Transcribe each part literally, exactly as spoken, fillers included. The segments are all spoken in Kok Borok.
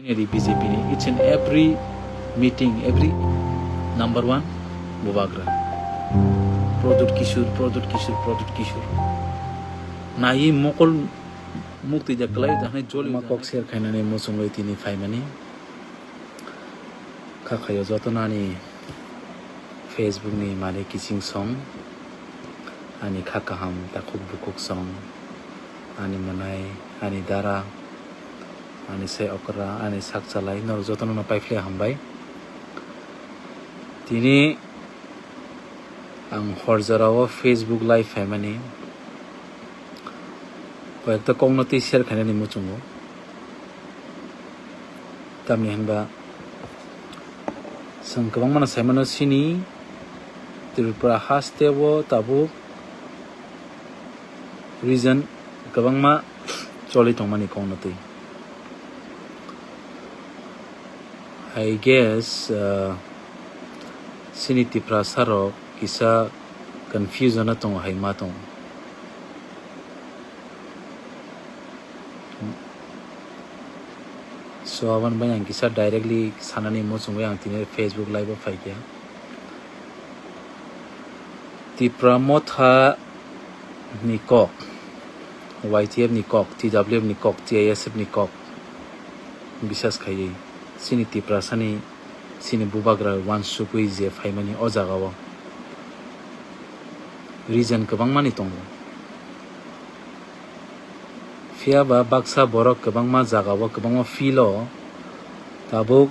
Di B J P ni each and every meeting, every number one Bubagra. Pradyut Kishore, Pradyut Kishore, Pradyut Kishore. Nai mokol mukti ja kwlai ja hwnwi joli ma kok share khainani muchungwi tini phaimani. Kha khaio jotono ani Facebook ni malik kiching song, ani kha kaham takhuk bukhuk song, ani mwnai, ani dara, ani sai okra, ani sak chalai, norok jotono no paiphle hambai. Tini ang hor jorao Facebook live phaimani. Koyekta kokno tei share khainani muchungo. Tamni hinba chwng kwbangmano saimano sini Tripura hasteo tabuk reason kwbangma choli tongmani kokno tei. I guess, uh, sini Tiprasa rok kisa confusion o tongo hai ma tongo. So, aboni bai ang kisa directly sanani muchungwi ang tini Facebook live o phaikha. Tipra Motha ni kok, Y T F ni kok, T W F ni kok, T I S F ni kok bisas khaiwi chini Tiprasani, chini bubagra uansukwi je phaimani o jagao reason kwbangmani tongo. Phiya ba baksa borok kwbangma jagao, kwbangma field o tabuk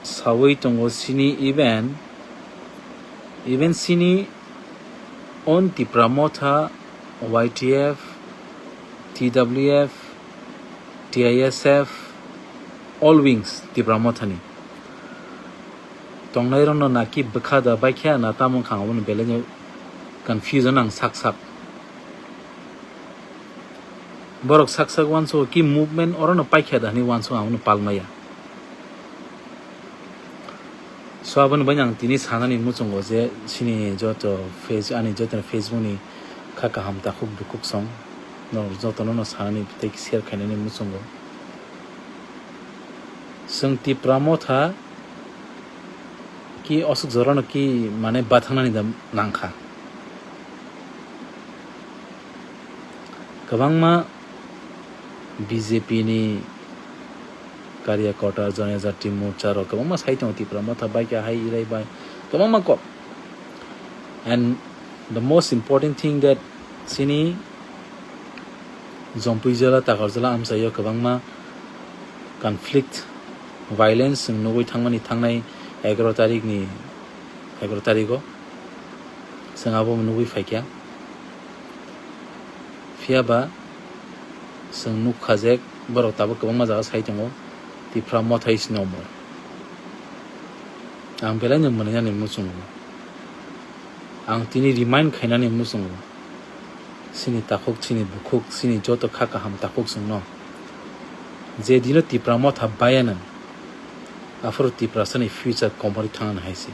saui tongo chini, even, even chini own Tipra Motha, Y T F, T W F, T I S F, all wings Tipra Mothani. Tongnairokno naki bwkha da baikha na tamo wngkha, aboni belai no confusion ang sak sak. Borok sak sak uansukgo ki movement orono paikha da hwnwi uansukgo, ang bono palmaya. So, aboni bai ang tini sanani muchungo je chini joto face, ani joto Facebook ni kha kaham takhuk bukhuk song, norok jotono no sanani tei share khainani muchungo. Chwng Tipra Motha ki aswk jorano ki mane bathangnani da nangkha. Kwbangma B J P ni Karya Kota, Janajati Morcha rok kwbangma sai tongo, Tipra Motha bai khe hai irai bai kwbangma kok. And the most important thing that chini Jampui jela, Takarjala amchaio kwbangma conflict, violence chwng nugui thangmani thangnai egaroh tarikni, egaroh tarigo chwng abo nugui phaikha. Phiya ba chwng nukha je borok tabuk kwbangma jaga sai tongo, Tipra Motha is no more. Ang belai no mwnainani muchungo. Ang tini remind khainani muchungo. Chini takhuk, chini bukhuk, chini joto kha kaham takhuk chwngno. Je dino Tipra Motha baiya nang, aphuru Tiprasani future komorwi thangna hai se.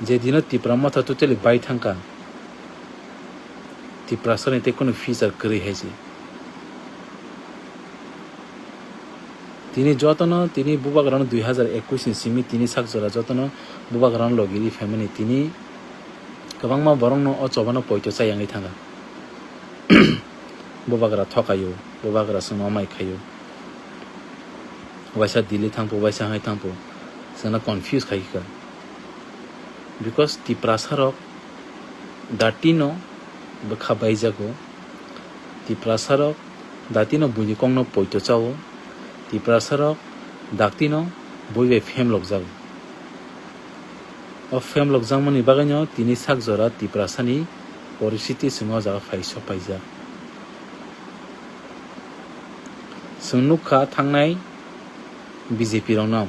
Je dino Tipra Motha totally bai thangkha, Tiprasani tei kunu future kwrwi hai se. Tini jotono, tini bubagrano dui hazar ekush ni simi tini sak jora jotono bubagrano logi ri phaimani tini kwbangma borokno o chobano poito chayangwi thangkha. Bubagra thokaio, bubagra chwngno amai khaio. Waisa Delhi thangpo, waisa hai thangpo, chwngno confuse khai kha. Because Tiprasa rok datino bwkha baijago, Tiprasa rok datino buini kokno poito chao, Tiprasa rok datino bui bai phemlok jago. O phemlok jakmani bagwino tini sak jora Tiprasani poristhiti chwng o jaga phai sok paijak. Chwng nukha thangnai B J P rokno.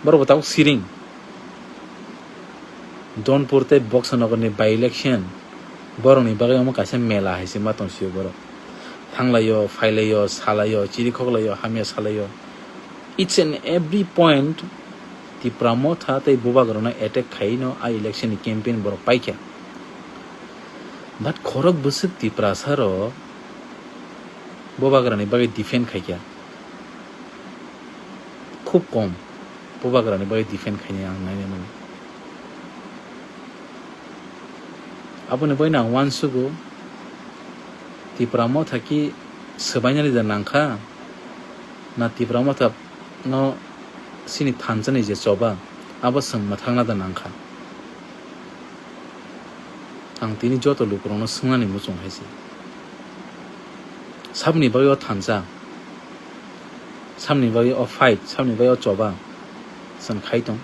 Borok bo tabuk siring. Donpur tei Boksanagar ni by election, borok ni bagwi omo kaisa mela hai se ma tong sio borok. Thanglaio, phailaio, salaio, chirikhok laio, hamya salaio. Each and every point Tipra Motha tei bubagrano attack khaino a election ni campaign borok paikha. But khorok bwswk Tiprasa rok Bubagrani bagwi defend khaikha. Khub kom Bubagrani bagwi defend khainai ang nainai mano. Aboni bagwino ang uansugo, Tipra Motha ki swbainani da nangkha, na Tipra Motha no chini thansa ni je choba, abo chwng mwthangna da nangkha. Ang tini joto lukurokno swngnani muchung hai se. Saboni bagwi o thansa, saboni bagwi o fight, saboni bagwi o choba chwng khai tong.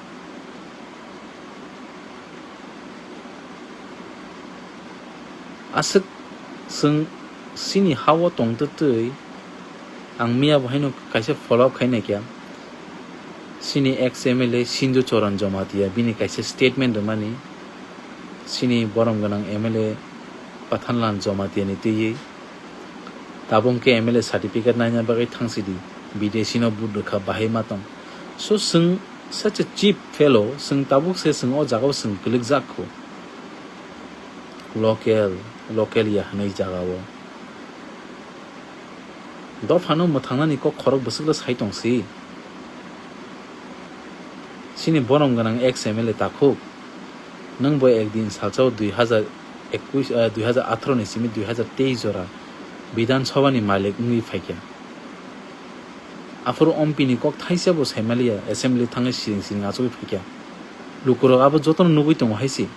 Aswk chwng chini ha-o tongtwtwi ang miya bo haino kaisa follow up khai naikha. Chini ex M L A Sindhu Charan Jamatia bini kaisa statement rwmani, chini borom gwnang M L A Pathanlal Jamatia ni twiwi. Tabuk khe M L A certificate naina bagwi thangsidi, bidesi no vote rwkha bahai ma tong. So chwng such a cheap fellow, chwng tabuk se chwng o jagao chwng kwlwkjak kho. Local, local ya hwnwi jagao. Dophano mwthangnani kok khorok bwswkle sai tong si. Chini borom gwnang ex M L A takhuk. Nwng bo ekdin salsa o dui hazar ekush, ah, dui hazar atharo ni simi dui hazar teis jora Bidhan Sabha ni malik wngwi phaikha. Aphuru M P ni kok thaisa bo saimaliya, assembly thangwi siring siring achugwi phaikha. Lukurok abo jotono nugwi tongo hai se.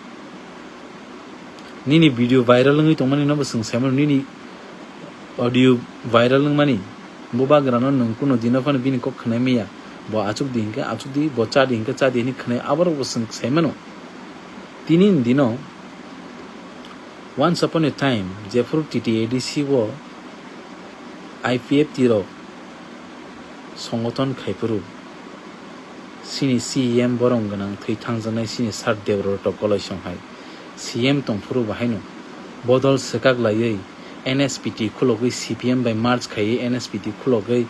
Nini video viral wngwi tongmani no bo chwng saimano, nini audio viral wngmani. Bubagrano nwng kuno dino phano bini kok khwnai maya. Bo achuk di hinkhe achuk di, bo cha di hinkhe cha di hinwi khwnai, aborok bo chwng saimano. Tini ni dino, once upon a time, jephuru T T A D C o I P F T rok songothon khaiphuru, chini C E M borom gwnang thwi thangjaknai chini Sir Debrata Koloi Songhai C E M tongphuru bo haino bodol swkak laiwi N S P T khulogwi C P M bai merge khaiwi N S P T khulogwi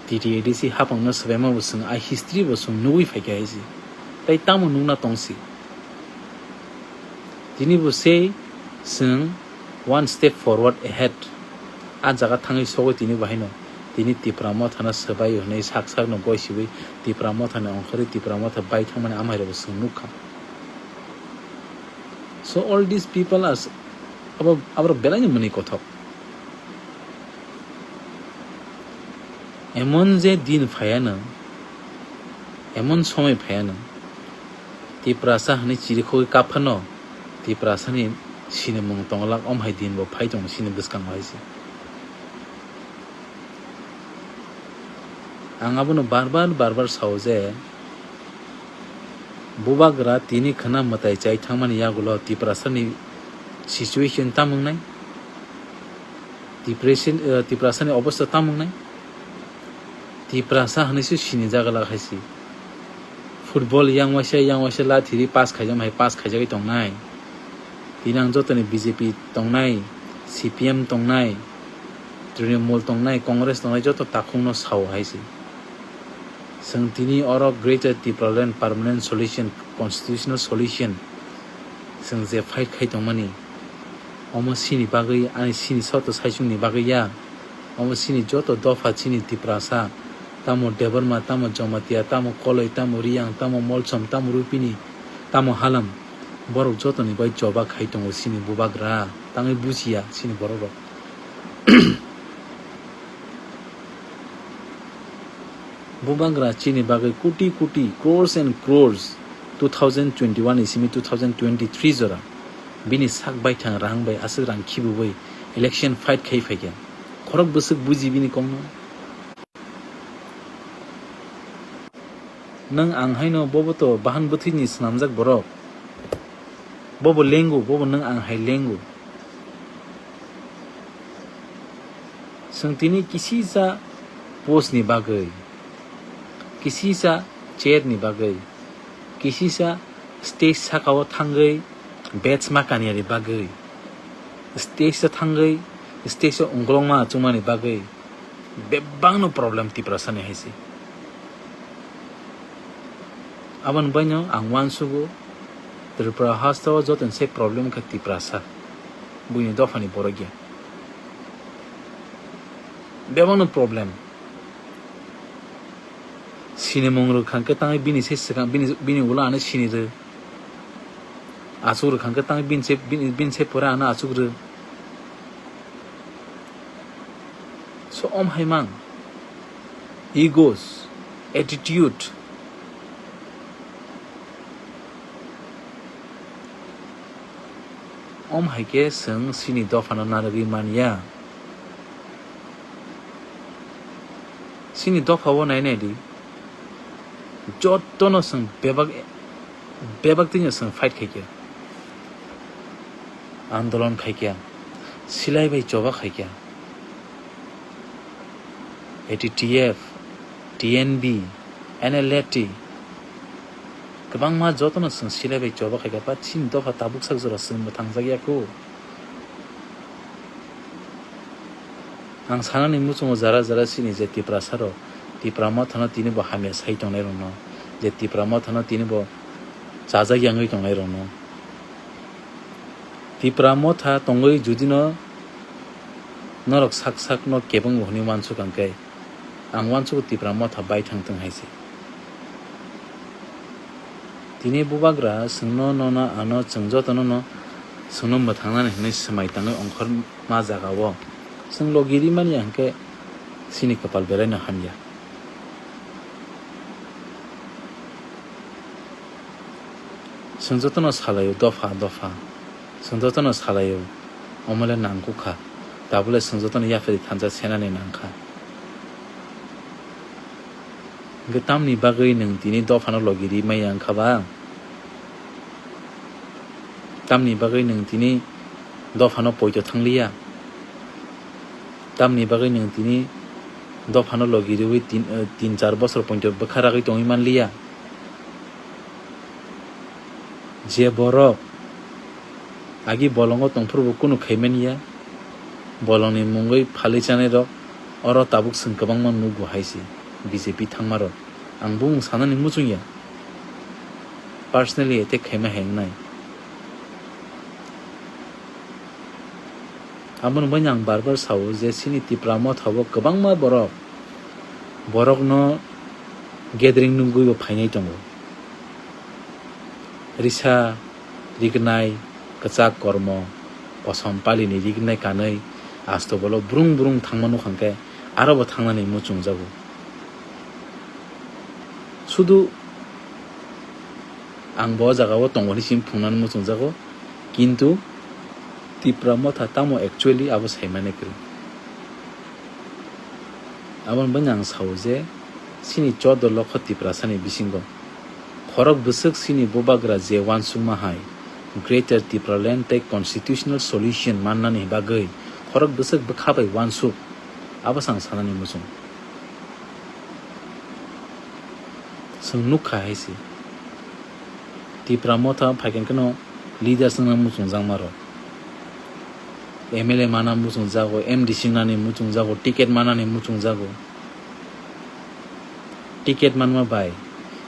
T T A D C hapangno swbaima bo chwng a history bo chwng nugwi phaikha hai se. Tai tamo nukna tong si? Tini bo se chwng one step forward ahead. A jaga thangwi sogwi tini bo haino tini Tipra Mothano swbai hwnwi sak sakno goi sibui Tipra Mothani ongkhorwi Tipra Motha bai thangmani amhairokbo chwng nukha. So all these people are s-, abo, aborok belaini mwnwi kothok. Emon je din phaiano, emon somoi phaiano, Tiprasa hwnwi chirikhogwi kap phano, Tiprasani sinimung tonglak om hai din bo phai tongo chini bwskango hai se. Ang abono bar bar, bar bar sao je, Bubagra tini khwna mwtai chai thangmani yagulo Tiprasani situation tamo wngnai? Depression, eh, Tiprasani obostha tamo wngnai? Tiprasa hwnwi se sinijak glak hai se. Football yang waisa, yang waisa lathiri pass khaijak hai pass khaijagwi tongnai. Tini ang jotoni B J P tongnai, C P M tongnai, Trinamool tongnai, Congress tongnai, joto takhukno sao hai se. Chwng tini oro Greater Tipraland Permanent Solution, Constitutional Solution, chwng je fight khai tongmani, omo chini bagwi, ani chini soto saichungni bagwi ya, omo chini joto dopha chini Tiprasa, tamo Debbarma, tamo Jamatia, tamo Koloi, tamo Riyang, tamo Molsom, tamo Rupini, tamo Halam, borok jotoni bai choba khai tongo chini Bubagra, tangwi bujiya chini borok rok. Bubagra chini bagwi koti koti, crores and crores, two thousand twenty-one ni simi two thousand twenty-three jora bini sak baithang rang bai aswk rang khibiwi election fight khai phaikha. Khorok bwswk buji bini kokno. Nwng ang haino bobo to bahan bwthwini swnamjak borok. Bobo lengo, bobo nwng ang hai lengo. Chwng tini kisisa post ni bagwi, kisisa chair ni bagwi, kisisa stage saka o thangwi badge ma kanya ni bagwi, stage o thangwi stage o ungkulokma achukmani bagwi bebakno problem Tiprasa ni hai se. Aboni baino ang uansugo Tripura hasteo jotono se problem khe Tiprasa, buini dophani borok ya. Bebakno problem. Sinimung rwkha khe tangwi bini se swkang, bini, bini ulo ano sini rw. Achuk rwkha khe tangwi bini se, bini, bini se pore ano achuk rw. So, om hai mang. Egos, attitude. Om hai khe chwng chini dophano narwgwi man ya. Chini dopha o nai nai di. Jotono chwng bebak, bebak twino chwng fight khai khe. Andolon khai khe. Silai bai choba khai khe. A T T F, T N B, N L A T, kwbangma jotono chwng silai bai choba khai kha, ba chini dopha tabuk sak jora chwng bo thangjak ya kho. Ang sanani muchungo jara jara chini je Tiprasa rok, Tipra mothano tini bo hamya sai tongnai rokno, je Tipra mothano tini bo chajak yangwi tongnai rokno. Tipra motha tongwi judino norok sak sakno kebengbo hwnwi uansuk ang khe, ang uansugo Tipra motha bai thang thung hai se. Tini bubagra chwngno, nono, ano, chwng jotono no chwngno mwthangnani hwnwi swmai tangwi ongkhor ma jaga o. Chwng logi rimani ya hwnkhe chini kwpal belaino hamya. Chwng jotono salaio dopha dopha. Chwng jotono salaio, omo le nangkukha. Tabuk le chwng jotono yapharwi thansa senani nangkha. Hwnkhe tamni bagwi nwng tini dophano logi ri maya wngkha ba? Tamni bagwi nwng tini dophano poito thangliya? Tamni bagwi nwng tini dophano logi riwi tin, eh, tin char bosor poito bwkha ragwi tongwi manliya? Je borok agi bolongo tongphuru bo kunu khaimani ya, bolongni mungwi phalwi chanai rok, oro tabuk chwng kwbangma nugo hai se B J P thangma rok. Ang bumung sanani muchung ya, personally attack khaima hai wngnai. Aboni bagwi ang bar bar sao je chini Tipra motha o kwbangma borok, borokno gathering nugwi bo phainai tongo. Risa rignai, kwchak kormo, kosom palini rignai kanwi, asto bolo brung brung thangma nukha hwnkhe aro bo thangnani muchungjago. Sudu ang bo o jaga o tongo hwnwi simi phungnani muchungjago, kintu Tipra motha tamo actually abo saimani kwrwi. Aboni bagwi ang sao je chini chordo lokho Tiprasani bisingo khorok bwswk chini bubagra je uansukma hai Greater Tipraland tei constitutional solution mannani bagwi khorok bwswk bwkha bai uansuk, abo se ang sanani muchung. Chwng nukha hai se. Tipra motha phaikhe kheno leaders wngna muchungjakma rok. M L A mana muchungjago, M D C wngnani muchungjago, ticket manani muchungjago. Ticket manma bai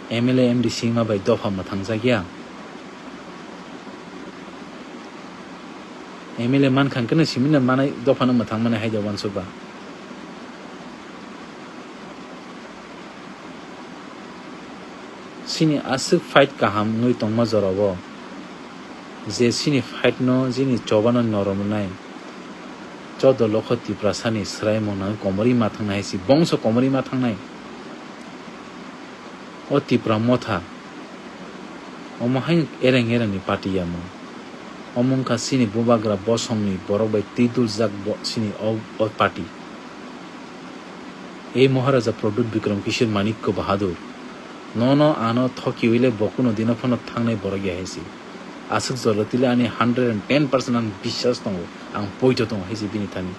M L A, M D C wngma bai dopha mwthangjakya. M L A mankha hwnkhe no simi no manai dophano mwthang mani hai da uansukba. Chini aswk fight kaham wngwi tongma jorao je chini fight no, chini chobano norom rwnai, chordo lokho Tiprasani swraimung nangwi komorwi ma thangnai hai se, bongso komorwi ma thangnai. O Tipra motha, omo hai ereng ereng ni party yamo. Omo wngkha chini bubagra bosong ni borok bai twi duljak bo chini o, o party. Ei Maharaja Pradyut Bikram Kishore Manikya Bahadur, nono ano thokiwi le bo kuno dino phano thangnai borok ya hai se. Aswk jora twi le ani hundred and ten percent ang biswas tongo, ang poito tongo hai se bini thani.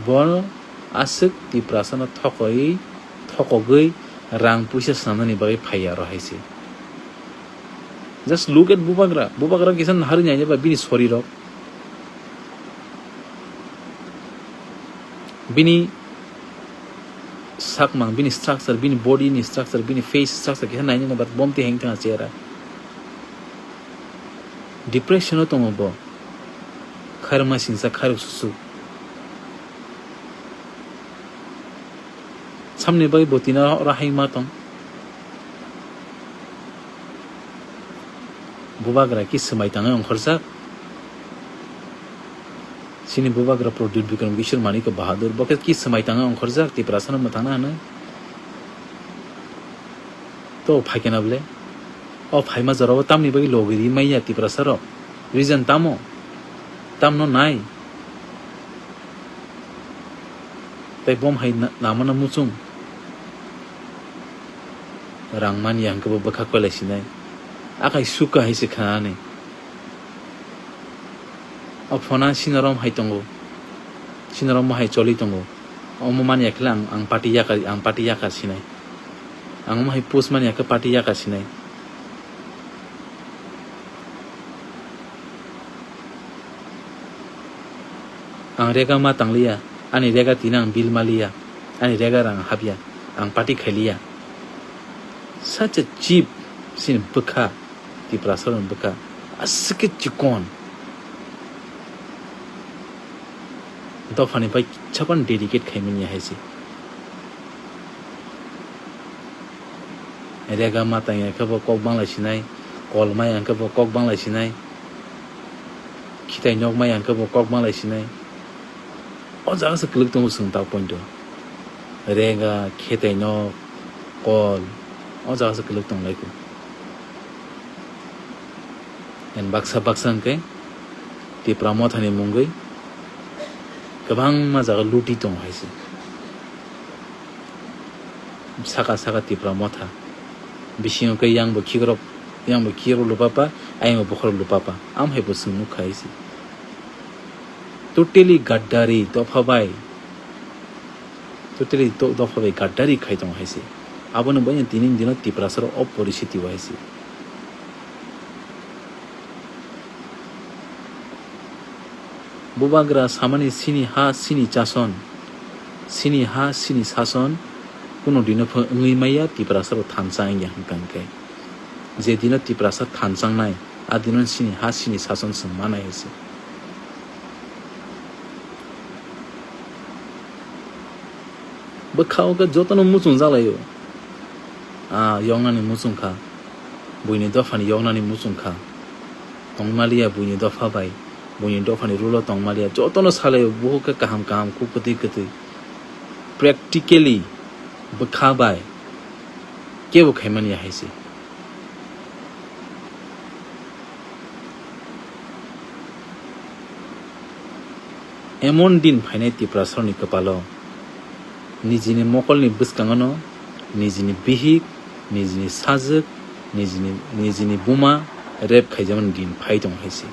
Bo aswk Tiprasano thokoi, thokogwi rang puisa swnamnani bagwi phaiya aro hai se. Just look at Bubagra. Bubagra kisa naharwi nainai ba bini sorirok. Bini sakmang, bini structure, bini body ni structure, bini face structure kisa nainai ba bomti heng thang chera. Depression o tongo bo. Khairokma singsa khairok susuk. Samni bai botino oro hai ma tong. Bubagra ki swmai tangwi ongkhorjak. Chini bubagra Pradyut Bikram Kishore Manikya Bahadur bo khe ki swmai tangwi ongkhorjak Tiprasano mwthangna hwnwi. To phaikhe na bwle? O phaima jorao tamni bagwi logi ri manya Tiprasarok? Reason tamo? Tamno nai? Tei bom hai na-, namano muchung? Rang manya hwnkhe bo bwkha koilai sinai. Akai suka hai se khanani. O phone-a sinarom hai tongo. Sinarom hai choli tongo. Omo manya khe ang, ang party yakar, ang party yakar sinai. Ang omo hai post manya khe party yakar sinai. Ang rega ma tangliya, ani rega tina ang bill maliya, ani rega rang hapya, ang party khailiya. Such a cheap, sini bwkha. Tiprasarokni bwkha aswk khe chikon. Dophani bai kichaphan dedicate khaimani hai se. Rega ma tangya khe bo kok banglai sinai, kol maya hwnkhe bo kok banglai sinai, khitai nok maya hwnkhe bo kok banglai sinai. O jaga se kwlwk tongo chwng tak pointo. Rega, khetaino, kol, o jaga se kwlwk tong lai kho. And baksa baksa hwnkhe Tipra Mothani mungwi kwbangma jaga luti tongo hai se. Saka saka Tipra Motha. Bisingo khe yang bo khikrok, yang bo khikrok lupapa, ayang bo bokhorok lupapa. Am hai bo chwng nukha hai se. Totally gaddari dopha bai. Totally to-, dopha bai gaddari khai tongo hai se. Abono bai tini dino Tiprasarok o poristiti o hai se. Bubagra samani sini ha sini chason, sini ha sini sason, kuno dino pho wngwi maya Tiprasarok thansa wngya hwnkha hwnkhe. Je dino Tiprasa thansangnai, a dino sini ha sini sason chwng manai hai se. Bwkha o khe jotono muchung jalaio. Ah, yoknani muchung kha. Buini dophani yoknani muchung kha. Tongmaliya buini dopha bai, buini dophani rule o tongmaliya. Jotono salaio, buhuk khe kaham kaham, kuk kwtwi kwtwi. Practically bwkha bai kebo khaimani ya hai se. Emon din phainai Tiprasarokni kwpalo, nijini mokolni bwskangono nijini bihik, nijini sajwk, nijini, nijini buma rape khaijakmani din phai tongo hai se.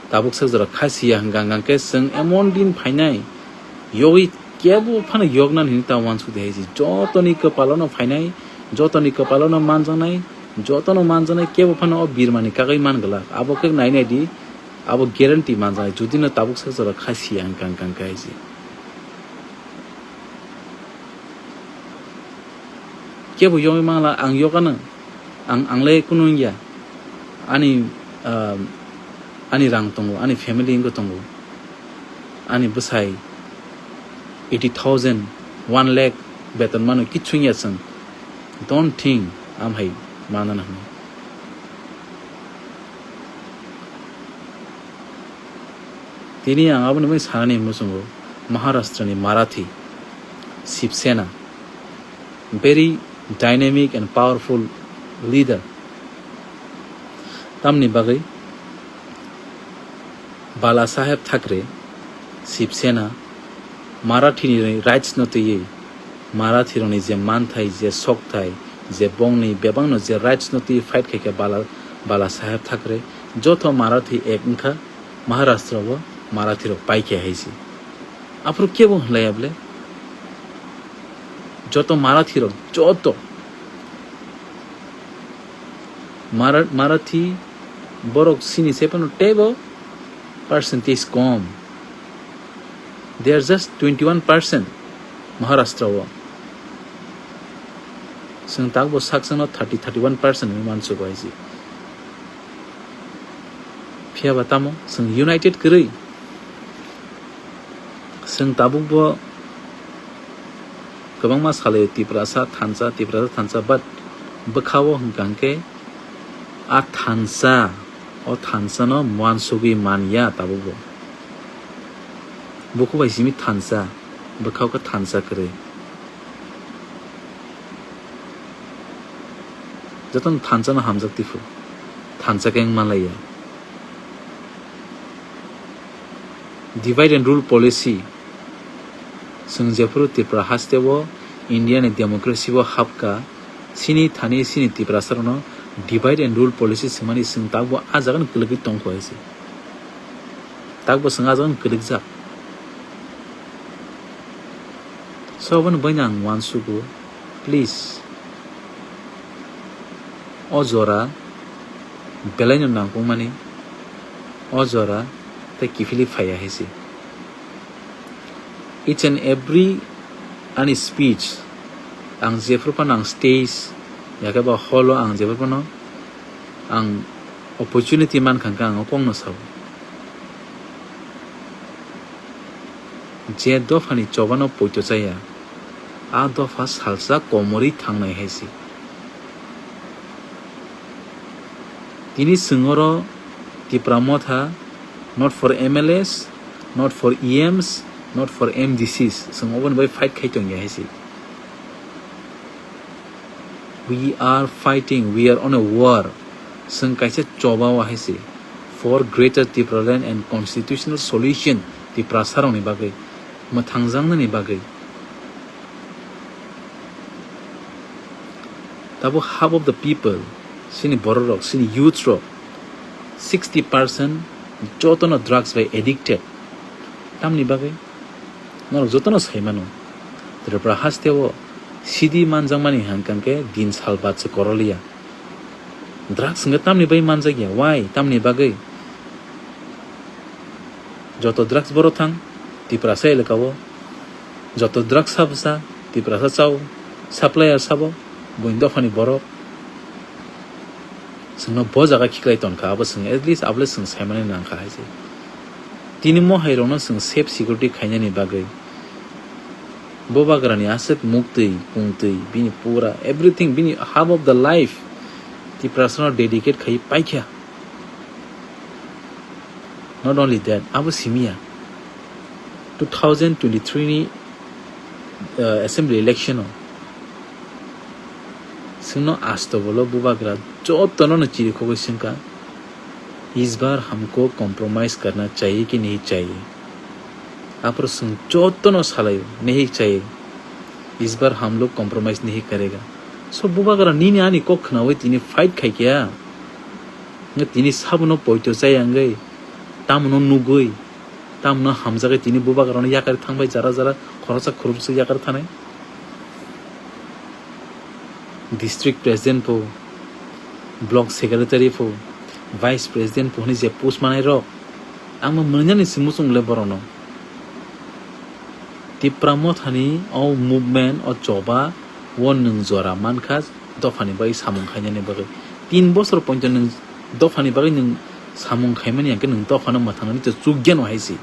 Tabuk sak jora kha siya hwnkha hwnkha khe chwng emon din phainai, yogwi kebo phano yoknani hinwi ta uansuk de hai se. Jotoni kwpalono phainai, jotoni kwpalono manjaknai, jotono manjaknai, kebo phano o birmani kagwi man glak. Abo khe nai nai di, abo guarantee manjaknai. Judino tabuk sak jora kha siya hwnkha hwnkha khe hai se. Kebo yogwi mangla, ang yokano, ang, ang le kunu wngya. Ani, ah, ani rang tongo, ani family wngwi tongo. Ani bwsai eighty thousand, one lakh beton mano, kichu wngya chwng. Don't think am hai manana hwnwi. Tini ang aboni bagwi sanani muchungo Maharashtra ni Marathi Shiv Sena, very dynamic and powerful leader. Tamni bagwi Bala Saheb Thackeray, Shiv Sena, Marathi ni rights no twiwi, Marathi rokni je manthai, je sokthai, je bongni bebakno je rights no twiwi fight khaikha Bala, Bala Saheb Thackeray, joto Marathi ek wngkha Maharashtra o Marathi rok paikha hai se. Aphuru kebo hwnlaiya bwle? Joto Marathi rok, joto Mara-, Marathi borok sini se phano teibo percentage kom. They are just twenty one percent Maharashtra o. Chwng takbo sakchangno thirty, thirty one percent hinwi mansugo hai se. Phiya ba tamo chwng united kwrwi? Chwng tabukbo kwbangma salaio Tiprasa thansa, Tiprasa thansa, but bwkhao hwnkha hwnkhe a thansa, o thansano uansugwi manya tabukbo. Bukhuk bai simi thansa, bwkhao khe thansa kwrwi. Jotono thansa no hamjak tiphuru, thansa khe wng manlaiya. Divide and rule policy, chwng jephuru Tripura haste o India ni democracy o hapkha, chini thani chini Tiprasa rokno divide and rule policy swngmani chwng tabukbo ah jaga no kwlwgwi tongkha hai se. Tabukbo chwng ah jaga no kwlwkjak. So, aboni bagwi ang uansugo, please, o jora belaino nangkukmani, o jora tei kiphilwi phaiya hai se. Each and every ani speech, ang jephuru phano ang stage, yakhe ba hall o ang jephuru phano ang opportunity mankha hwnkhe ang o kokno sao. Je dophani chobano poito chaya, a dopha salsa komorwi thangnai hai se. Tini chwng oro Tipra Motha, not for M L As, not for E Ms, not for M D Cs, chwng oboni bai fight khai tongya hai se. We are fighting, we are on a war. Chwng kaisa choba o hai se for greater Tipraland and constitutional solution Tiprasa rokni bagwi, mwthangjaknani bagwi. Tabuk half of the people, chini borok rok, chini youth rok, sixty percent jotono drugs bai addicted. Tamni bagwi? Norok jotono sai mano, Tripura haste o sidi manjakmani hwnkha hwnkhe din sal bad se koroliya. Drugs hwnkhe tamni bai manjakya, why? Tamni bagwi joto drugs boro thang Tiprasa elaka o, joto drugs sabo cha Tiprasa chao, supplier sabo, buini dophani borok. Chwngno bo jaga khiklai tonkha, abo chwng at least abole chwng saimani nangkha hai se. Tini mohairokno chwng safe security khainani bagwi, bubagrani aswk muktwi, pungtwi, bini pura everything, bini half of the life Tiprasano dedicate khai paikha. Not only that, abo simiya, two thousand twenty-three ni, uh, assembly election o chwngno asto bolo bubagra jotono no chirikhogwi swngkha, "Is bar humko compromise karna chahiye ki nahi chahiye?" Aphuru chwng jotono salaio, "Nahi chahiye, is bar hum log compromise nahi karega." So bubagra nini ani kok khnaui tini fight khaikha. Tini sabono poito chaya wngwi, tamono nugwi, tamono hamjagwi tini bubagrano yakarwi thangbai jara jara khoroksa khoroksa yakarwi thanai. District president pho, block secretary pho, vice president pho hwnwi je post manai rok, ang bo mwnwi nani se muchung le borokno. Tipra Mothani o movement o choba o nwng jora mankha, dophani bagwi samung khainani bagwi. Tin bosor pointo nwng dophani bagwi nwng samung khaimani hwnkhe nwng dophano mwthangnani to chukya no hai se.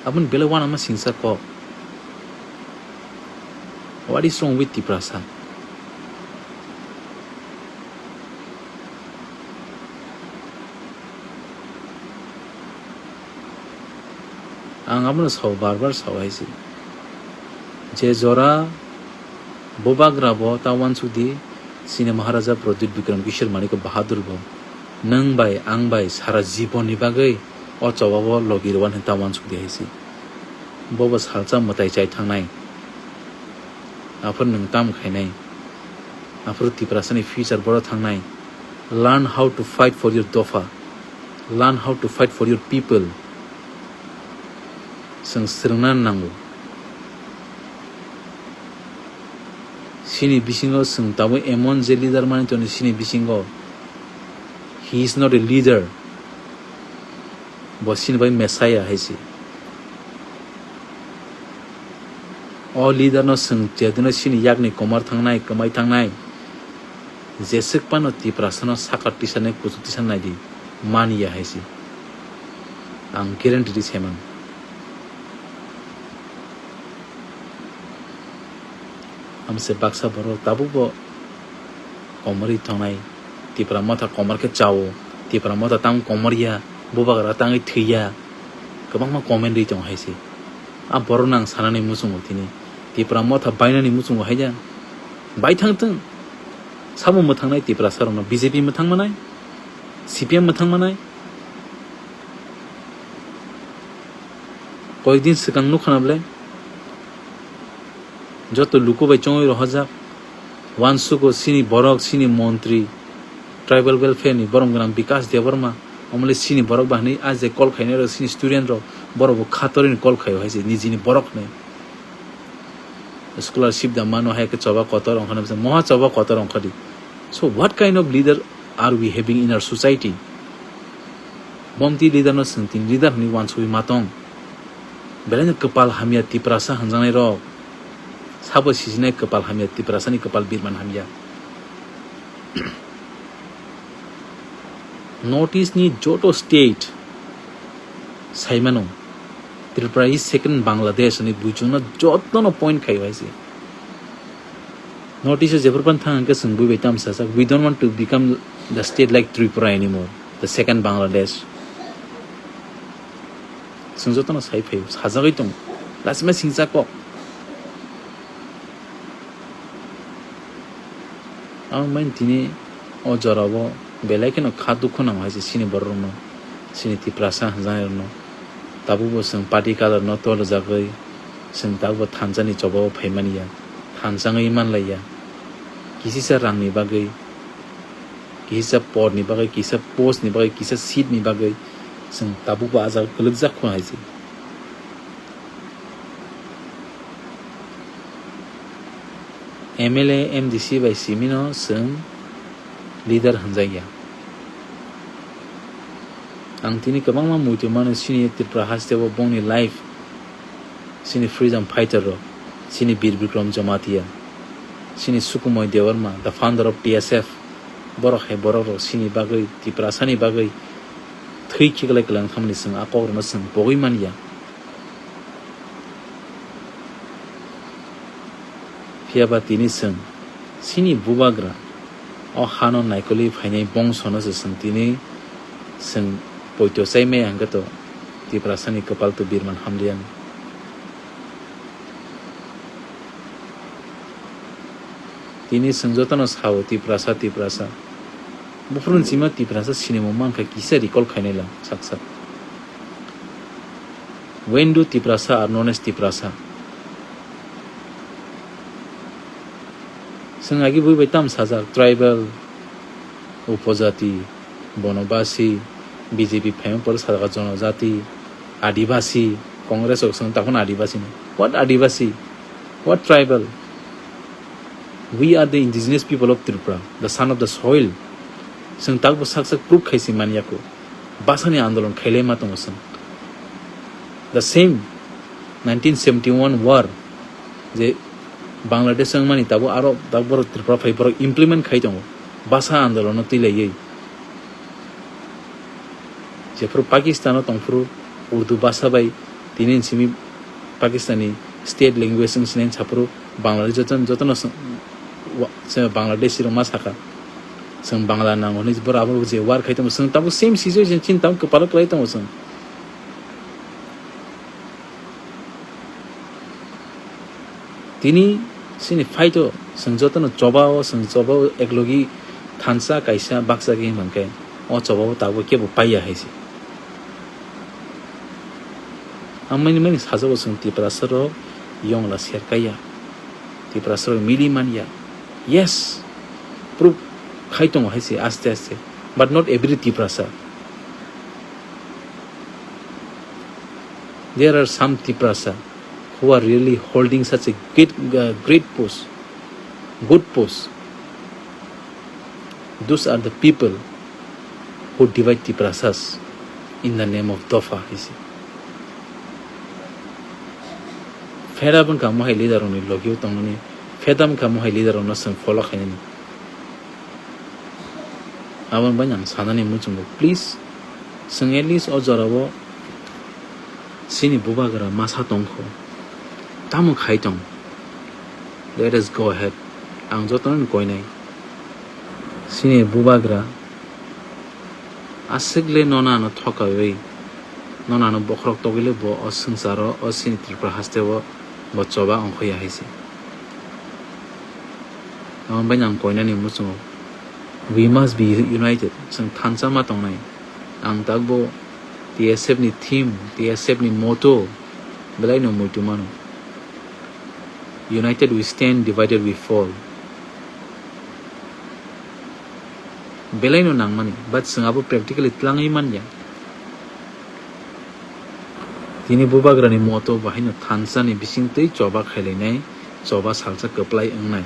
Aboni belai uanama singsa kok. What is wrong with Tiprasa? Ang abono sao, bar bar sao hai se. Je jora bubagra bo ta uansuk di, chini Maharaja Pradyut Bikram Kishore Manikya Bahadur bo nwng bai ang bai sara jibon ni bagwi o choba bo logi rwani ta uansuk di hai se. Bo bo salsa mwtai chai thangnai. Aphuru nwng tam khainai. Aphuru Tiprasani future boro thangnai. Learn how to fight for your dopha. Learn how to fight for your people. Chwng swrwngna nango. Chini bisingo chwng tabuk emon je leader mani tongo chini bisingo. He is not a leader. Bo chini bai Messiah hai se. O leader no chwng jedino chini yakni komar thangnai, kwmai thangnai, Jeswk phano Tiprasano sakar tisanai, kuchuk tisanai di manya hai se. Ang guarantee di saiman. Amse baksa borok tabukbo komorwi tongnai. Tipra motha komor khe chao. Tipra motha tang komor ya. Bubagra tangwi thwi ya. Kwbangma comment rwi tongo hai se. A borokno ang sanani muchungo tini. Tipra motha bainani muchungo hai ya. Bai thang thung. Sabo mwthangnai Tiprasa rokno B J P mwthang manai. C P M mwthang manai. Koyekdin swkang nukha na bwle, joto luku bai chongwi rohorjak, uansugo chini borok, chini montri, tribal welfare ni borom gwnang Bikash Debbarma, omole chini borok ba hwnwi a je call khainai rok, chini student rok, borok bo khatorwi ni call khaio hai se nijini borok hwnwi. Scholarship da mano hai khe choba kotor ongkha na bwsa, moha choba kotor ongkha di. So what kind of leader are we having in our society? Bomti leader no swng tin leader hwnwi uansugwi ma tong. Belai no kwpal hamya Tiprasa hwnjaknai rok. Sabo sijinai kwpal hamya Tiprasa ni kwpal birman hamya. North East ni joto state saimano Tripura is second Bangladesh hwnwi buichukno jotono point khaio hai se. North East o jephru phano thang hwnkhe chwng bui bai tamo sajak, "We don't want to become the state like Tripura anymore, the second Bangladesh." Chwng jotono sai phaio, sajagwi tongo. Lasima singcha kok. Ang main tini o jorao belai kheno kha dukhu nango hai se chini borok rokno, chini Tiprasa hwnjaknai rokno. Tabukbo chwng party colour no tolajagwi chwng tabukbo thansa ni chobao phaimani ya, thansa wngwi manlai ya. Kisisa rang ni bagwi, kisa por ni bagwi, kisa post ni bagwi, kisa seat ni bagwi chwng tabukbo ah jaga kwlwkjak kho hai se. M L A, M D C bai simi no chwng leader hwnjak ya. Ang tini kwbangma muitu mano chini Tripura haste o bongni life. Chini freedom fighter rok, chini Bir Bikram Jamatia, chini Sukumoy Debbarma, the founder of T S F, borok hai borok rok chini bagwi, Tiprasani bagwi thwi khiklai kwlang thangmani chwng a kok rokno chwng pogwi man ya. Phiya ba tini chwng chini bubagra o hano naikolwi phainai bongsono se chwng tini chwng poito chai maya hwnkhe to Tiprasani kwpal to birman hamliya. Tini chwng jotono sao Tiprasa, Tiprasa. Buphuru ni simi o Tiprasa sinimo mankha kisa recall khainai lang sak sak. When do Tiprasa are known as Tiprasa? Chwng agi bui bai tam sajak tribal, upojati, bonobasi, B J P phaima pore sajak jonojati, adibasi, Congress rok chwng takhwno adibasi no. What adibasi? What tribal? We are the indigenous people of Tripura, the son of the soil. Chwng takbo sak sak proof khaisi manya kho. Basani andolon khailai ma tongo chwng. The same nineteen seventy-one war je Bangladesh wngmani tabuk aro tabuk borok Tripura phai borok implement khai tongo. Basa andolono twi laiwi. Jephuru Pakistano tongphuru Urdu basa bai tini simi Pakistani state language wng sinai saphuru Bangladesh joto, jotono sw-, wa-, se Bangladeshi rok ma saka. Chwng Bangla nango hinwi borok abo je war khai tongo. Chwng tabuk same situation chini tabuk kwpalo kwlai tongo chwng. Tini chini fight o chwng jotono choba o, chwng choba o eklogi thansa kaisa baksa khe himkhe o choba o tabuk kebo paiya hai se. Ang mani mani sajago chwng Tiprasa rok yongla serkaiya. Tiprasa rok mili manya. Yes, proof khai tongo hai se aste aste. But not every Tiprasa. There are some Tiprasa who are really holding such a great, uh, great post, good post. Those are the people who divide Tiprasas in the name of Dopha, he said. Fed up wngkha mohai leader rokni logio tongmani, fed up wngkha mohai leader rokno chwng follow khainani. Aboni bagwi ang sanani muchungo, please, chwng at least o jorao chini bubagra masa tongkho, tamo khai tong, let us go ahead. Ang jotono koinai, chini bubagra aswk le nono ano thokawi, nono ano bokhorok togwi le bo o swngcharo, o chini Tripura hasteo bo choba ongkhoya hai se. Aboni bagwi ang koinani muchungo, we must be united. Chwng thansa ma tongnai. Ang takbo T S F ni theme, T S F ni motto belai no muitu mano. United we stand, divided we fall. Belai no nangmani, but chwng abo practically twlangwi manya. Tini bubagrani motto bahaino thansa ni bisingtwi choba khailainai, choba salsa kwplai wngnai.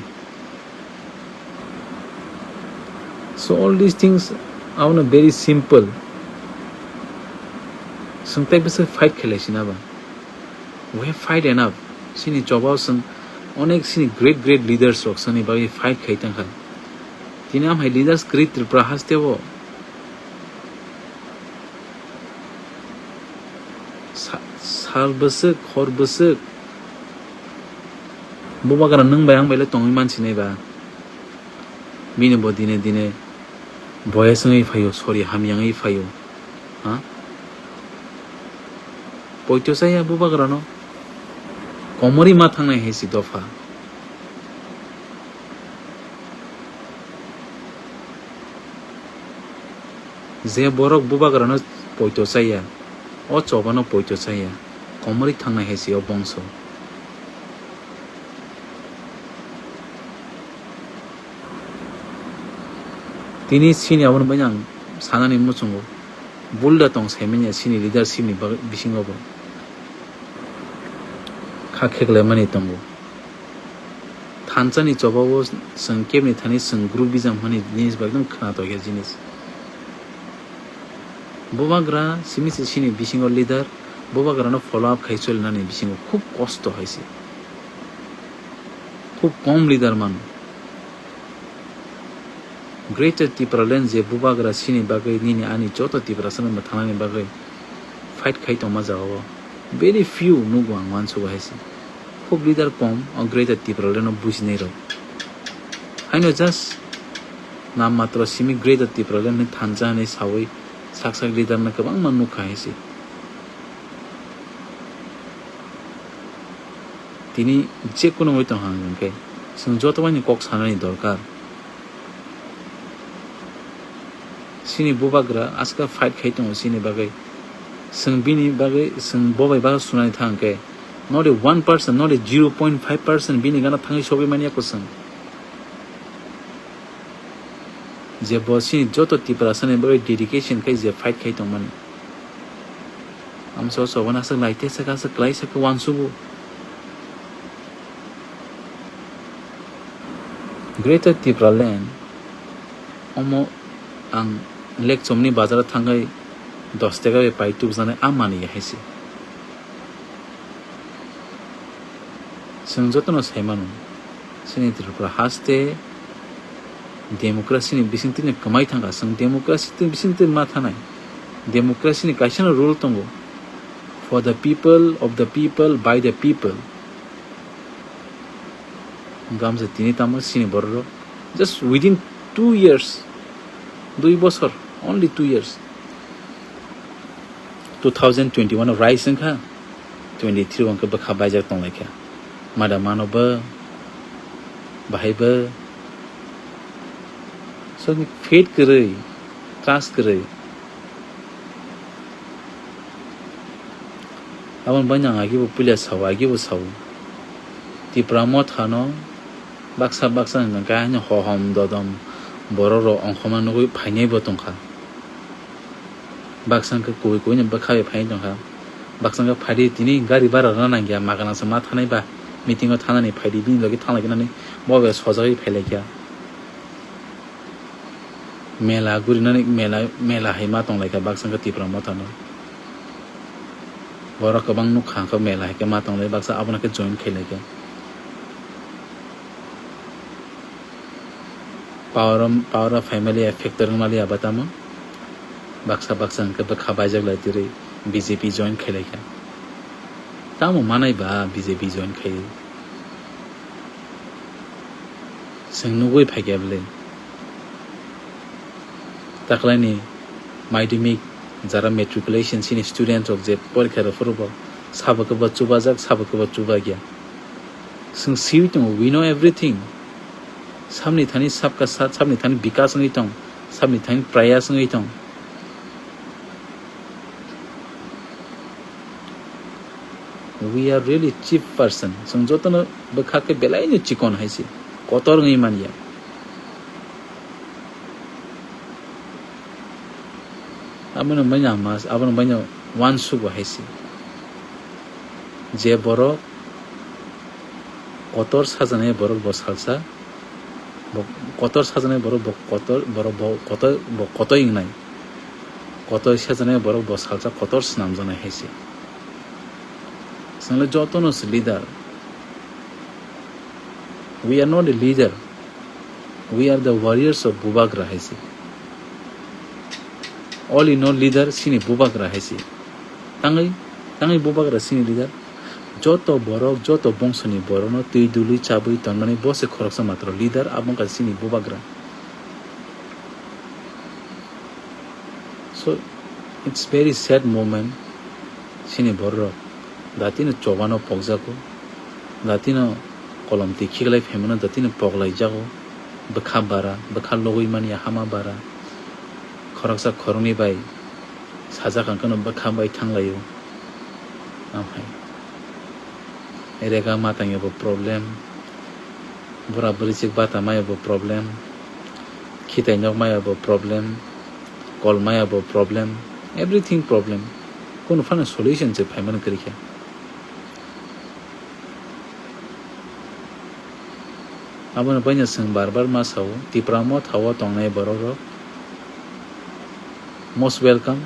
So all these things are very simple. Chwng tei bwswk fight khailai sina ba. We have fight enough. Chini choba o chwng onek chini great great leaders rok chwngni bagwi fight khai tongkha. Tini amhai leaders kwrwi Tripura hasteo. Sa-, sal bwswk, hor bwswk. Bubagra nwng bai ang bai le tongwi mansinai ba. Bini bo dine dine boyes wngwi phaio, sori hamya wngwi phaio. Ha? Poito chaya bubagrano. Komori ma thangnai hai si dopha. Je borok bubagrano poito chaya, o chobano poito chaya, komorwi thangnai hai se o bongso. Tini chini aboni bagwi ang sanani muchungo, bulda tong saimanya chini leadership ni bagwi bisingo bo kha kheklaimani tongo. Thansa ni choba o chwng kebni thani chwng group bijam hwnwi jinis bai ekdom khwnatok ya jinis. Bubagra simi se chini bisingo leader, bubagrano follow up khai cholinani bisingo khub kosto hai se. Khub kom leader mano. Greater Tipraland je bubagra chini bagwi nini ani joto Tiprasano mwthangnani bagwi fight khai tongma jagao very few nugo ang uansugo hai se. Khub leader kom o Greater Tipraland no bujinai rok. Haino just nam matro simi Greater Tipraland ni thansa hinwi sawi sak sak leader no kwbangma nukha hai se. Tini je kono wngwi tong hang hwnkhe chwng joto bai ni kok sanani dorkar. Chini bubagra aska fight khai tongo chini bagwi. Chwng bini bagwi, chwng bo bai bagwi sunani thang khe, not a one percent, not a zero point five percent bini gana thangwi sogwi manya ko chwng. Je bo chini joto Tiprasani bagwi dedication khai je fight khai tongmani. Amso sobona aswk laite saka aswk klai saka uansugo. Greater Tipraland omo ang Lekchomni bazar thangwi dos taka bai pai tubujani a manwi hai se. Chwng jotono sai mano, chini Tripura haste democracy ni bisingtwi no kwmai thangkha. Chwng democracy ni bisingtwi ma thanai. Democracy ni kaisa no rule tongo, for the people, of the people, by the people. Gamsa tini tamo chini borok rok just within two years, dui bosor, only two years, two thousand twenty-one o rise wngkha, twenty-three o hwnkhe bwkha baijak tonglaikha. Mada mano bo, bahai bo. So, faith kwrwi, trust kwrwi. Aboni bagwi ang agi bo puila sao, agi bo sao. Tipra Motha no baksa baksa hwnkhe haino hohom dodom borok rok ongkhorma nugwi phainai bo tongkha. Baksa hwnkhe kubui kubui ni bwkha bai phai tongkha. Baksa hwnkhe phaidi tini gari bara rwna nangya, magana se ma thanai ba, meeting o thanani phaidi bini logi thanglai khe nani bo bai sojagwi phailaikha. Mela gurinani mela, mela hai ma tonglaikha baksa hwnkhe Tipra Motha no. Borok kwbang nukha hwnkhe mela hai khe ma tonglai baksa abono khe join khailaikha. Power o, power o family a factor wng maliya ba tamo? Baksa baksa hwnkhe bwkha baijak lai tiri B J P join khailai kha. Tamo manai ba B J P join khai? Chwng nugwi phaikha bwle. Taklaini madhyamik jara matriculation chini student rok je porikha rw phuru bo sabo khe bo chubajak, sabo khe bo chubakya. Chwng siwi tongo, we know everything. Sabni thani sabka sat, sabni thani bikas wngwi tong, sabni thani prayas wngwi tong. We are really cheap person. Chwng jotono bwkha khe belaino chikon hai se, kotor wngwi manya. Abono baino mas, abono baino uansugo hai se. Je borok kotor sajaknai borok bo salsa, bo kotor sajaknai borok bo kotor, borok bo kotor, bo kotoi wngnai. Kotoi sajaknai borok bo salsa kotor swnamjaknai hai se. Chwngno jotono se leader. We are not a leader. We are the warriors of Bubagra hai se. All in all leader chini Bubagra hai se. Tangwi, tangwi Bubagra chini leader. Joto borok, joto bongsoni borokno twi dului chabwi tonmani bo se khoroksa matro leader, abo wngkha chini Bubagra. So, it's very sad moment. Chini borok datino chobano pokjago, datino kolom twi khiklai phaimano datino poklaijago, bwkha bara, bwkha logwi manya hama bara, khoroksa khoroknwi bai sajak ang kheno bwkha bai thanglaio. Amhai rega matangya bo problem, bura bwrwi chik bata maya bo problem, khitai nok maya bo problem, kol maya bo problem, everything problem. Kunu phano solution se phaimani kwrwi kha. Abono baino chwng bar bar ma sao, Tipra Motha o tongnai borok rok most welcome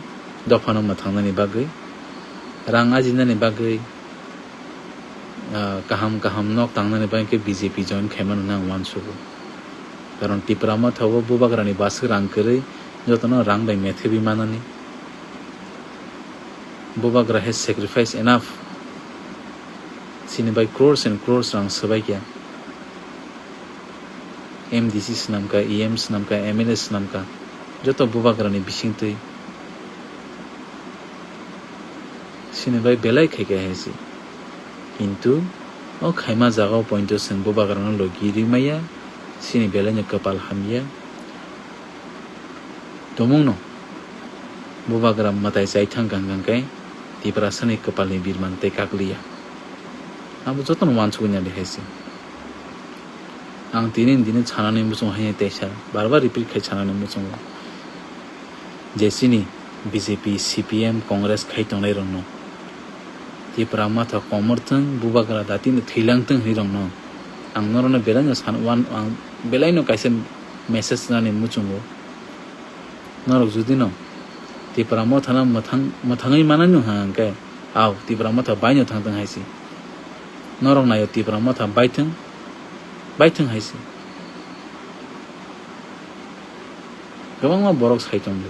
dophano mwthangnani bagwi, rang ajinani bagwi, ah, kaham kaham nok tangnani bagwi khe B J P join khaimano ang uansugo. Karon Tipra Motha o Bubagrani baswk rang kwrwi jotono rang bai methebwi manani. Bubagra has sacrificed enough. Chini bai crores and crores rang swbai kha. M D C swnamkha, E M swnamkha, M L A swnamkha, joto Bubagrani bisingtwi. Chini bai belai khaikha hai se. Kintu o khaima jagao pointo chwng Bubagrano logi rimaya, chini belaino kwpal hamya. Tumungno Bubagra mwtai chai thang kang kang khe Tiprasani kwpalni birman tei kakliya. Abo jotono uansukya de hai se. Ang tini dini sanani muchung hai teisa bar bar repeat khai sanani muchungo. Je chini B J P, C P M, Congress khai tongnai rokno Tipra Motha komor thwng, Bubagra datino thwilang thwng hinwi rokno ang norokno belaino san, uan, ang belaino kaisa message rwnani muchungo. Norok judino Tipra Mothano mwthang, mwthangwi manani wngkha hwnkhe, ao Tipra Motha baino thangthwng hai se. Norok naio Tipra Motha baithwng, baithwng hai se. Kwbangma borok sai tongo.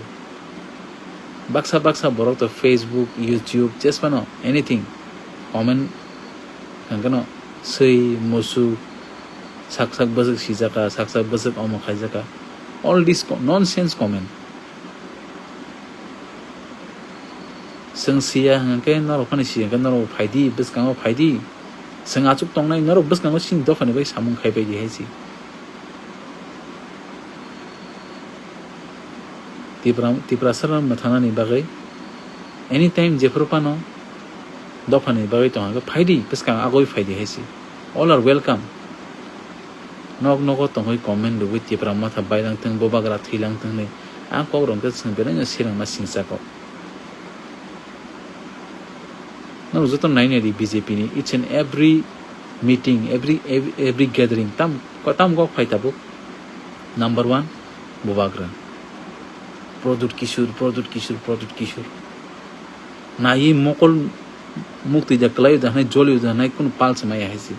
Baksa baksa borok to Facebook, YouTube, jesphano anything comment hwnkhe no swi, musuk, sak sak bwswk sijaka, sak sak bwswk omo khaijaka. All this co-, nonsense comment. Chwng siya hwnkhe norok phano siya hwnkhe norok phaidi, bwskango phaidi. Chwng achuk tongnai norok bwskango chini dophani bai samung khai bai di hai se. Tipra, Tiprasa rok mwthanani bagwi anytime jephuru phano dophani bagwi tongkha khe phaidi, bwskang agoi phaidi hai se. All are welcome. Nok nogo tongwi comment rwwi Tipra Motha bailangthwng, Bubagra thwilang thwng hinwi a kok rok khe chwng belaino selengma singcha kok. Norok joto nainai di B J P ni each and every meeting, every, every, every gathering, tam, tam kok phai tabuk. Number one, Bubagra. Pradyut Kishore, Pradyut Kishore, Pradyut Kishore. Naiwi mokol muktwi da kwlaiwi da hwnwi joliwi da hwnwi kunu pal se maya hai se.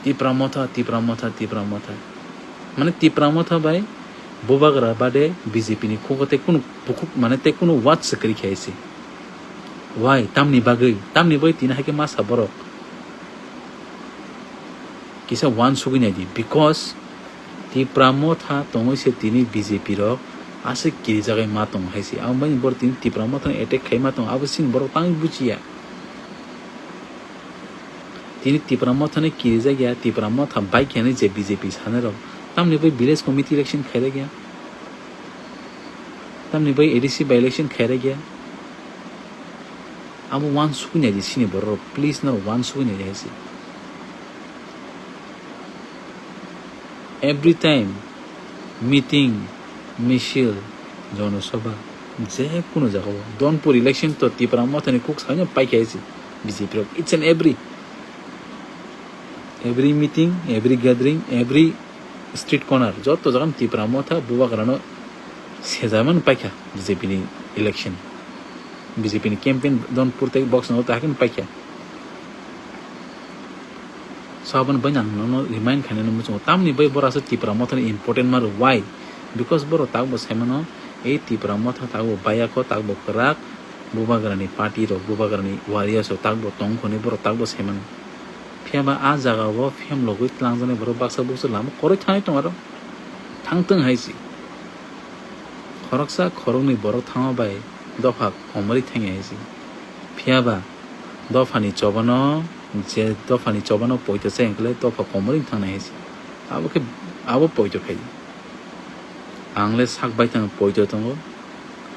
Tipra Motha, Tipra Motha, Tipra Motha. Mane Tipra Motha bai Bubagra bade B J P ni khugo tei kunu bukhuk, mane tei kunu word se kwrwi khe se. Why? Tamni bagwi, tamni bagwi tini hai khe masa borok. Kisa uansugwi nai di, because Tipra Motha tongwi se tini B J P rok aswk kirijagwi ma tong hai se. Abo bai borok tini Tipra Motha no attack khai ma tong, abo sini borok tangwi bujiya. Tini Tipra Motha no kirijak ya, Tipra Motha bai khe je B J P sanai rok. Tamni bai village committee election khaijak ya. Tamni bai A D C by election khaijak ya. Abo uansugwi nai di sini borok rok, please no uansugwi nai di hai se. Every time meeting, misil, jonosabha, je kunu jagao, Donpur election to Tipra Mothani kuk saino paikha hai se B J P rok, each and every, every meeting, every gathering, every street corner, joto jagano Tipra Motha Bubagrano sejaimano paikha B J P ni election, B J P ni campaign Donpur tei Boxnao ta hakhe paikha. So, aboni bai ang nono remind khainani muchungo, tamni bai borok aswk Tipra Mothani important ma rw, why? Because borok takbo saimano, ei Tipra Motha takbo bayako, takbo kwrak, Bubagrani party rok, Bubagrani warriors rok takbo tongkho hinwi borok takbo saimano. Phiya ba a jaga o phem logwi tlangjaknai borok baksa buksa lama kwrwi thangwi tongo aro. Thangtwng hai se. Khoroksa khoroknwi borok thangma bai dopha komorwi thangya hai se. Phiya ba dophani chobano, je dophani chobano poito chai hwnkhe dopha komorwi thangnai hai se. Abo khe, abo poito khai. Ang le sak baithang poito tongo.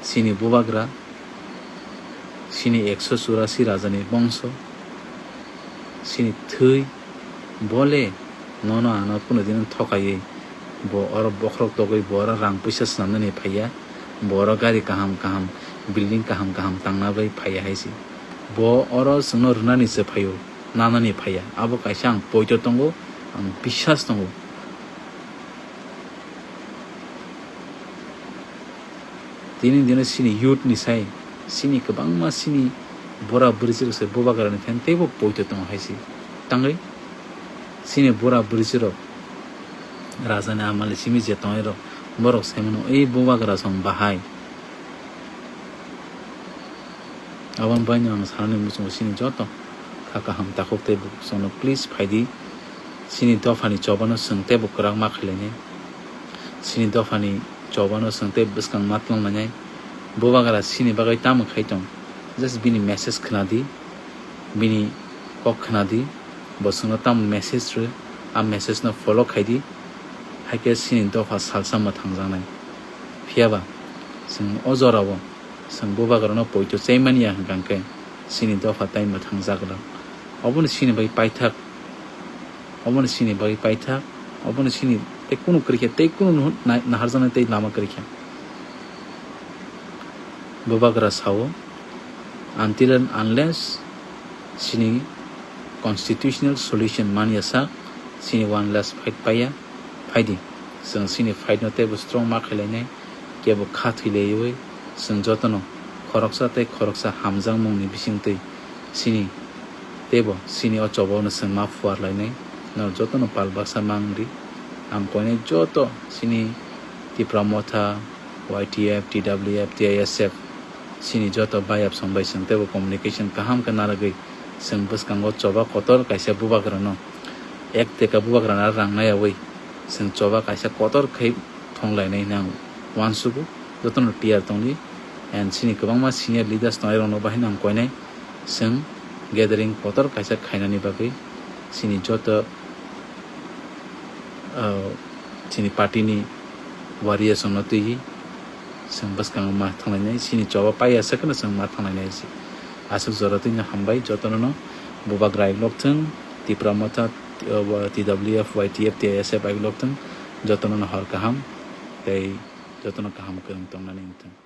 Chini Bubagra, chini ekso churasi rajani bongso, chini thwi, bo le nono ano kunu din thokaiwi, bo oro bokhorok togwi, bo oro rang puisa swnamnani phaiya, bo oro gari kaham kaham, building kaham kaham tangna bai phaiya hai se. Bo oro chwngno rwnani se phaio, nanani phaiya. Abo kaisa ang poito tongo, ang biswas tongo. Tini dino chini youth ni sai, chini kwbangma chini bura bwrwi chwrwk se Bubagrani fan teibo poito tongo hai se. Tangwi chini bura bwrwi chwrwk rajani amali simi je tongwi rok, borok sai mano, "Ei Bubagra song bahai." Aboni baino ang sanani muchungo chini joto kha kaham takhuk tei bukhuk songno please phaidi. Chini dophani chobano chwng teibo kwrak ma khlainai. Chini dophani chobano chwng tei bwskang ma tlanglainai. Bubagra chini bagwi tamo khai tong? Just bini message khwnadi, bini kok khwnadi, bo chwngno tamo message rw, a message no follow khaidi. Haikhe chini dopha salsa mwthangjaknai. Phiyaba chwng o jorao chwng Bubagrano poito chaimani ya hwnkha hwnkhe chini dopha tai mwthangjak rw. Obono chini bai paithak, obono chini bai paithak, obono chini tei kunu kwrwikha, tei kunu nuh-, na-, naharjaknai tei lama kwrwikha. Bubagra sao, "Until and unless chini constitutional solution man ya sak, chini one last fight paiya." Phaidi, chwng chini fight no teibo strong ma khlainai, kebo kha thwi laiwi, chwng jotono khoroksa tei khoroksa hamjakmungni bisingtwi chini teibo chini o chobao no chwng ma phuar lainai. Norok jotono pal baksa ma wng di. Ang koinai joto chini Tipra Motha, Y T F, T W F, T I S F, chini joto bayap song bai chwng teibo communication kaham khe narwgwi chwng bwskango choba kotor kaisa Bubagrano ek teka Bubagrano rang nayawi chwng choba kaisa kotor khai thong lainai hinwi ang uansugo. Jotono tiyar tongdi, and chini kwbangma senior leaders tongnai rokno bahai no ang koinai chwng gathering kotor kaisa khainani bagwi chini joto ah, chini party ni warriors rokno twiwi chwng bwskango ma thanglainai, chini choba paiya se kheno chwng ma thanglainai se. Aswk jora twino hambai jotono no, Bubagra bai lok thwng, Tipra Motha, ah, T W F, Y T F, T I S F bai lok thwng, jotono no hor kaham tei jotono kaham kwrwng tongnani wng thwng.